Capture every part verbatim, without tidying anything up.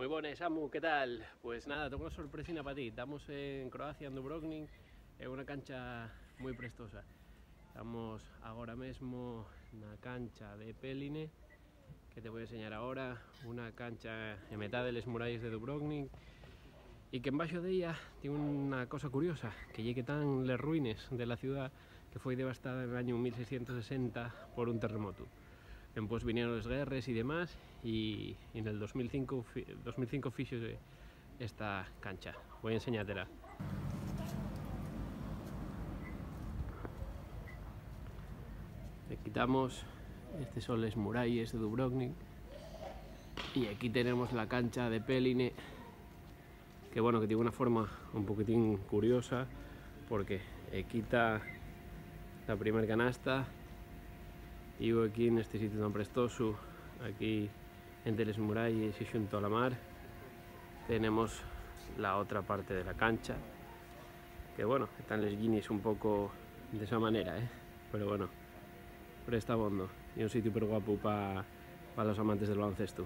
Muy bones, Samu, ¿qué tal? Pues nada, tengo una sorpresina pa ti. Tamos en Croacia, en Dubrovnik, en una cancha muy prestosa. Tamos agora mesmo na cancha de Peline, que te voi enseñar agora, una cancha en metá de les muralles de Dubrovnik, y que embaxo d'ella tien una cosa curiosa, que ye que tán les ruines de la ciudá que foi devastada nel añu mil seiscientos sesenta por un terremotu. Dempués vinieron les guerres y demás, y, y nel dos mil cinco fi-, dos mil cinco fíxose esta cancha. Voi enseñátela. Le quitamos, estes son les muralles de Dubrovnik, y aquí tenemos la cancha de Peline, que, bueno, que tien una forma un poquitín curiosa, porque, eh, quita la primer canasta, y aquí nesti sitiu tan prestosu, aquí ente les muralles y xunto a la mar, tenemos la otra parte de la cancha, que, bueno, tán les llinies un poco d'esa manera, ¿eh? Pero, bueno, presta abondo, y un sitiu perguapu pa, pa los amantes del baloncestu.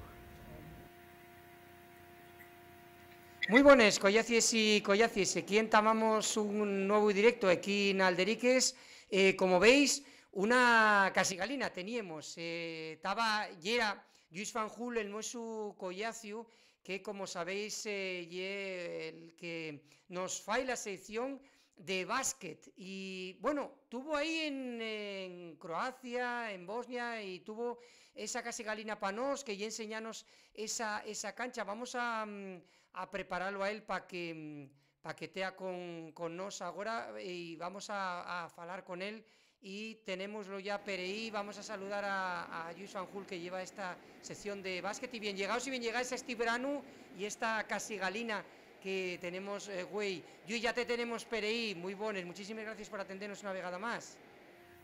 Mui bones, collacies y collacies. Equí entamamos un nuevu directo equí n'Alderiques. Eh, como veis, una casi galina teníemos. Eh, taba, yera Lluis Fanjul, el nuesu collaciu, que, como sabéis, eh, ye el que nos fai la sección de básquet. Y, bueno, tuvo ahí en, en Croacia, en Bosnia, y tuvo esa casi galina pa nós, que ye enseñanos esa, esa cancha. Vamos a, mm, a preparalo a él pa que, mm, pa que tea con, con nós agora, y vamos a, a falar con él, y tenémoslo ya per ehí. Vamos a saludar a, a Lluis Fanjul, que lleva esta sección de básquet. Y bien llegaos y bien llegaes a esti branu y esta casi galina que tenemos, eh, güei. Lluis, ya te tenemos per ehí. Mui bones, muchísimes gracies por atendenos una vegada más.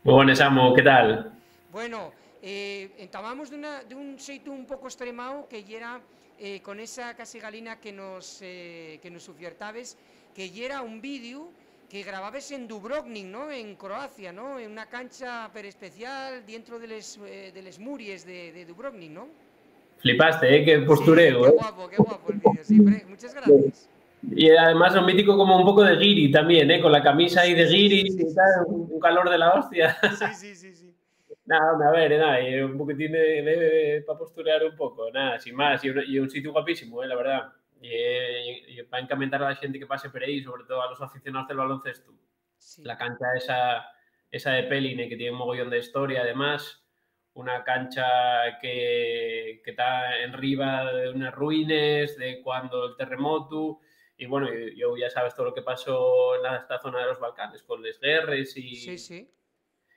Muy bones, Samu, ¿qué tal? Bueno, eh, entamamos d'una, d'un xeitu un poco estremao, que yera, eh, con esa casi galina que nos, eh, que nos ufiertabes, que yera un vídeo que grababes en Dubrovnik, ¿no? En Croacia, ¿no? En una cancha per especial, dientro de les, eh, de les muries de, de Dubrovnik, ¿no? Flipaste, ¿eh? Qué postureo, sí, qué, ¿eh? Guapo, qué guapo el vídeo, sí, pre-, muchas gracias. Y además lo mítico como un poco de guiri también, ¿eh? Con la camisa ahí de guiri y tal, un calor de la hostia. Sí, sí, sí, sí. Nada, hombre, a ver, nada, y un poquitín de, de, pa posturear un poco, nada, sin más, y un, y un sitiu guapísimo, eh, la verdad. Y, eh, y, y pa encamentar a la xente que pase per ehí, sobre todo a los aficionados del baloncestu. Sí. La cancha esa, esa de Peline, que tiene un mogollón de historia, además, una cancha que, que ta enriba de unes ruines de cuando el terremotu, y bueno, y, y ya sabes todo lo que pasó en la, esta zona de los Balcanes, con les guerres y, sí, sí,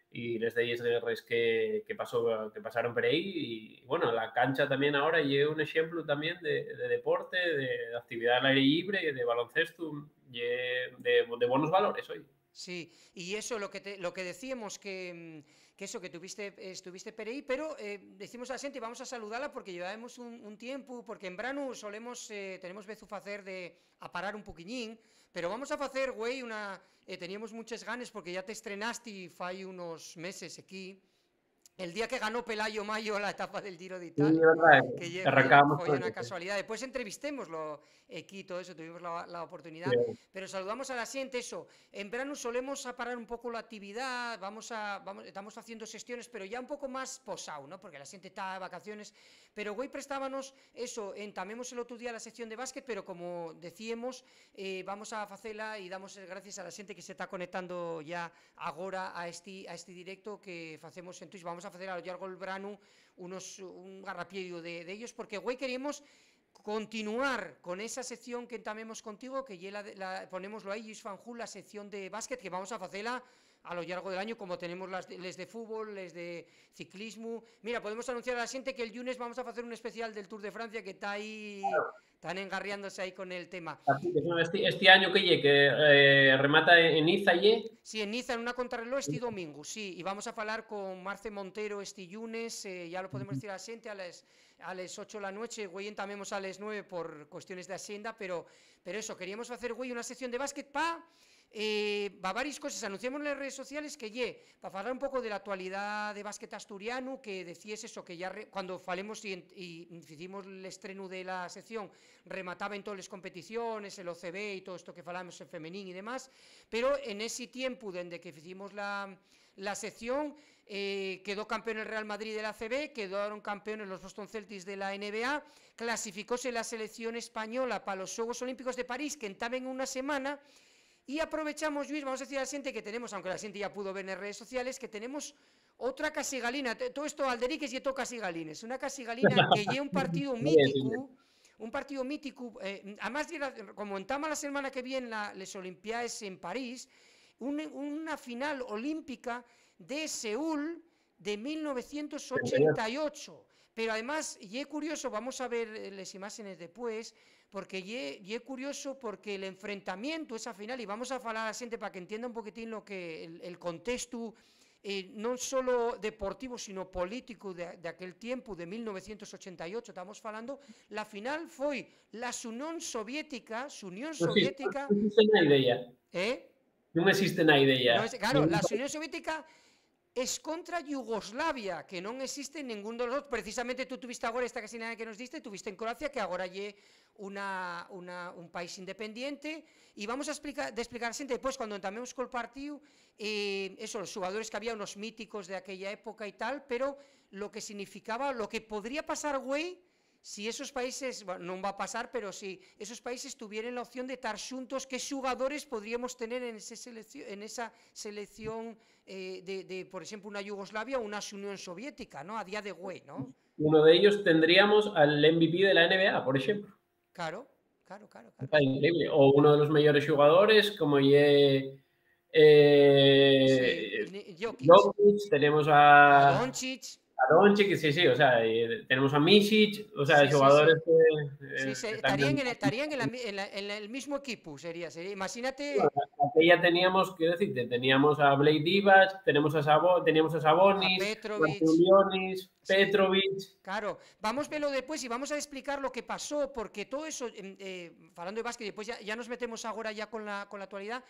y les delles guerres que, que pasó, que pasaron por ahí. Y, bueno, la cancha también ahora ye un exemplu también de, de deporte, de, de actividad al aire llibre, de baloncestu, ye de, de bonos valores, oi. Sí, y eso, lo que te, lo que decíamos que, mm, que eso, que tuviste, estuviste per ehí, pero, eh, decimos a la xente, vamos a saludala porque llevábamos un, un tiempu, porque en branu solemos, eh, tenemos vezu facer de, a parar un poquiñín, pero vamos a facer, güei, una, eh, teníamos munches ganes porque ya t'estrenasti fai unos meses equí. El día que ganó Pelayo Mayo la etapa del Giro d'Italia, sí, verdad, que ye, arrancábamos foi con una eso, sí, casualidá. Después entrevistémoslo equí, todo eso, tuvimos la, la oportunidá. Sí. Pero saludamos a la xente, eso. En branu solemos aparar un poco la actividá, vamos a, vamos, estamos haciendo sesiones, pero ya un poco más posao, ¿no? Porque la xente ta de vacaciones. Pero güei prestábanos eso, entamemos el otro día la sección de básquet, pero como decíamos, eh, vamos a facela y damos les gracies a la xente que se ta conectando ya agora a esti, a esti directo que facemos en Twitch. Vamos a facer a lo llargo del branu unos, un garrapiellu de, de ellos, porque güei queríamos continuar con esa sección que entamemos contigo, que ye la, de- la, ponémoslo ahí, Lluis Fanjul, la sección de básquet, que vamos a facela a lo llargo del año, como tenemos las de- les de fútbol, les de ciclismo. Mira, podemos anunciar a la xente que el llunes vamos a facer un especial del Tour de Francia que ta ahí Claro. Tán engarriándose ahí con el tema. Así que, no, este, este año que ye, que, eh, remata en, en Niza, ye? Sí, en Niza, en una contrarreloj, este domingo, sí. Y vamos a falar con Marce Montero este llunes, eh, ya lo podemos decir a la xente, a les, a les ocho de la noche, güei entamemos a les nueve por cuestiones de axenda, pero, pero eso, queríamos facer, güei, una sección de básquet pa, Eh, va varias cosas, anunciamos en les redes sociales que ye, pa falar un poco de la actualidá de básquet asturianu, que decíes eso, que ya re-, cuando falemos y, en- y ficimos l'estrenu de la sección, remataba en todas les competiciones, el O C B y todo esto que falamos en femenín y demás, pero en ese tiempo, dende que ficimos la, la sección, eh, quedó campeón el Real Madrid de la A C B, quedaron campeones los Boston Celtics de la N B A, clasificóse la selección española pa los Xuegos Olímpicos de París, que entaben una semana, y aprovechamos, Lluís, vamos a decir a la xente que tenemos, aunque la xente ya pudo ver en redes sociales, que tenemos otra casigalina. Te- Todo esto, Alderiques, y todo casigalines. Una casigalina que ye un partido mítico, un partido mítico. Eh, además, como entama la semana que viene la- les Olimpiades en París, un- una final olímpica de Seúl de mil novecientos ochenta y ocho. Pero además, ye curioso, vamos a ver, eh, les imágenes después, porque ye, ye curioso porque el enfrentamiento, esa final, y vamos a falar a la xente para que entienda un poquitín lo que el, el contexto, eh, non solo deportivo, sino político de, de aquel tiempo, de mil novecientos ochenta y ocho, estamos falando, la final foi la Unión Soviética, la Unión Soviética. No existe, no existe na idea. ¿Eh? Non existe na idea. No es- claro, la Unión Soviética es contra Yugoslavia, que non existe en ningún de los dos. Precisamente tú tuviste agora esta casigalina que nos diste, tuviste en Croacia, que agora ye una, una, un país independiente, y vamos a explicar, de explicar a xente después, cuando entamemos col partíu, eh, eso, los xugadores que había, unos míticos de aquella época y tal, pero lo que significaba, lo que podría pasar, güey, si esos países, bueno, non va a pasar, pero si esos países tuvieren la opción de tar xuntos, ¿qué xugadores podríamos tener en ese seleccio-, en esa selección, eh, de, de, por exemplo, una Yugoslavia o una Unión Soviética, ¿no? A día de güey, ¿no? Uno de ellos tendríamos al M V P de la N B A, por ejemplo. Claro, claro, claro, claro. Está increíble. O uno de los mejores jugadores, como ye, eh, Sí, ni- Jokic. Jokic, tenemos a A Doncic. A Doncic, sí, sí, o sea, eh, tenemos a Misic, o sea, Sí, sí, jugadores sí. Que, eh, Sí, se- que estarían también en el, estarían en la mi- en la- en el mismo equipo, sería, sería. Imagínate. Bueno, aquella teníamos, quiero decir, te- teníamos a Blake Divac, tenemos a Sabo- teníamos a Sabonis, A Petrovic. Marquinhos, Sí. Petrovic. Claro, vamos velo después y vamos a explicar lo que pasó, porque todo eso, em, eh, falando de básquet, después ya, ya nos metemos agora ya con la, con la actualidad,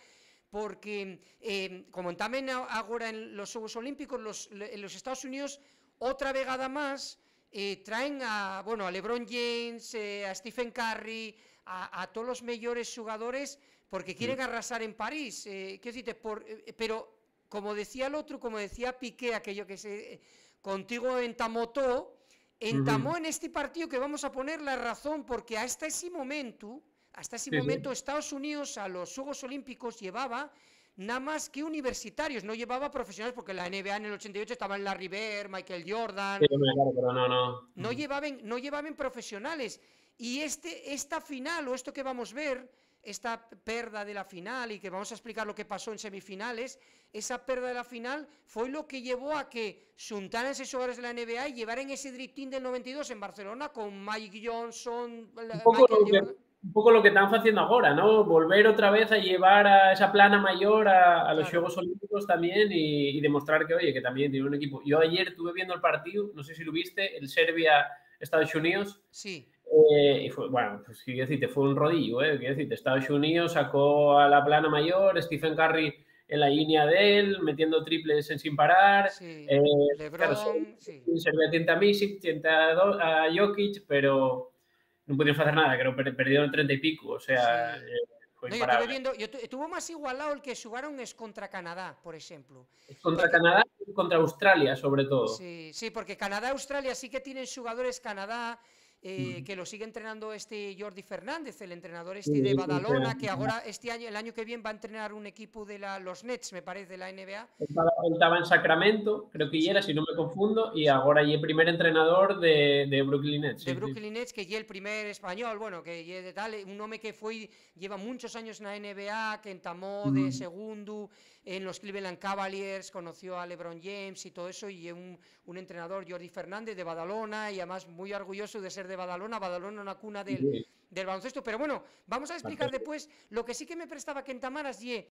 porque, em, como entamen a- agora en los Xuegos Olímpicos, los, le- los Estados Unidos, otra vegada más, eh, traen a, bueno, a LeBron James, eh, a Stephen Curry, a, a todos los mejores jugadores, porque quieren Mm. arrasar en París. Eh, quiero decirte, por, eh, pero como decía el otro, como decía Piqué, aquello que se, contigo entamó todo, entamó Ujú. en este partido que vamos a poner la razón, porque hasta ese momento, hasta ese Sí, sí. momento, Estados Unidos a los Juegos Olímpicos llevaba nada más que universitarios, no llevaba profesionales, porque la N B A en el ochenta y ocho estaba en Larry Bird, Michael Jordan, Sí, hombre, claro, pero no, no. no Ujú. llevaban, no llevaban profesionales. Y este, esta final, o esto que vamos a ver, esta perda de la final, y que vamos a explicar lo que pasó en semifinales, esa perda de la final foi lo que llevó a que xuntaran esos xugadores de la N B A y llevaran ese Dream Team del noventa y dos en Barcelona con Mike Johnson, la- Un poco Michael lo que, Jordan. un poco lo que están haciendo ahora, ¿no? Volver otra vez a llevar a esa plana mayor a, a los Claro. Juegos Olímpicos también y, y demostrar que, oye, que también tiene un equipo. Yo ayer estuve viendo el partido, no sé si lo viste, el Serbia-Estados Unidos. Sí. Eh, y fue, bueno, pues quiero decirte, fue un rodillo, eh, quiero decirte, Estados Unidos sacó a la plana mayor, Stephen Curry en la línea de él, metiendo triples en sin parar. Sí, eh, LeBron, claro, sí. Serbia tienta a Misic, tienta a Do- a Jokic, pero no pudieron hacer nada, creo que per- perdieron treinta y pico, o sea, Sí. eh, fue No, yo estuve imparable. viendo, yo tu- estuvo más igualado el que jugaron es contra Canadá, por ejemplo. Es contra Porque Canadá y contra Australia, sobre todo. Sí, sí, porque Canadá, Australia sí que tienen jugadores Canadá, eh, Ujú. que lo sigue entrenando este Jordi Fernández, el entrenador este Sí, de sí, Badalona, sí. que ahora este año, el año que viene va a entrenar un equipo de la, los Nets, me parece, de la N B A. Él estaba, él estaba en Sacramento, creo que Sí. era, si no me confundo, y ahora es el primer entrenador de, de Brooklyn Nets, De sí, sí. Brooklyn Nets, que ye el primer español, bueno, que ye de tal, un home que foi, lleva muchos años en la N B A, que entamó de Ujú. segundo en los Cleveland Cavaliers, conoció a LeBron James y todo eso, y es un, un entrenador, Jordi Fernández, de Badalona, y además muy orgulloso de ser de Badalona. Badalona, una cuna del, Sí. del baloncesto. Pero bueno, vamos a explicar Perfecto. después. Lo que sí que me prestaba que entamaras ye